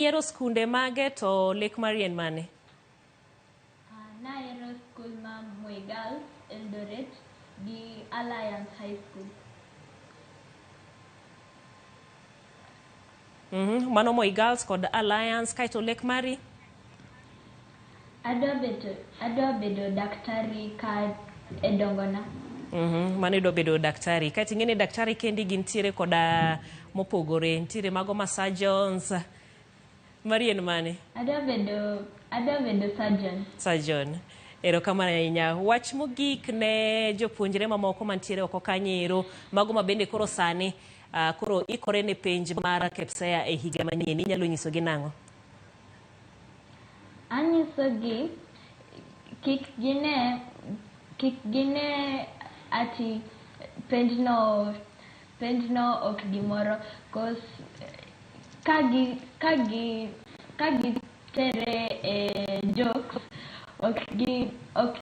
Yiero skunde mage to lek mari en mane? Nahero skul ma Moi Girls, Eldoret gi Alliance High School. Mano Moi Girls kod Alliance kaeto lek mari? Adwa bedo daktari ka e dongona. Mano idwa bedo daktari. Kaeto ing'e ni daktari kendi gintiere koda mopogore. Nitiere mago ma surgeons. Mari en mane? Adwa bedo surgeon. Surgeon. Erokamano ahinya. Wach mogik ne jopuonjre mamoko mantiere oko kanyo ero, mago ma bende koro sani koro ikore ne penj mar KPSEA e higa manyien, inyalo nyisogi nang'o? Anyisogi kik gine ati penjno ok gimoro, 'cause ka gi tere e jokes ok gi ok.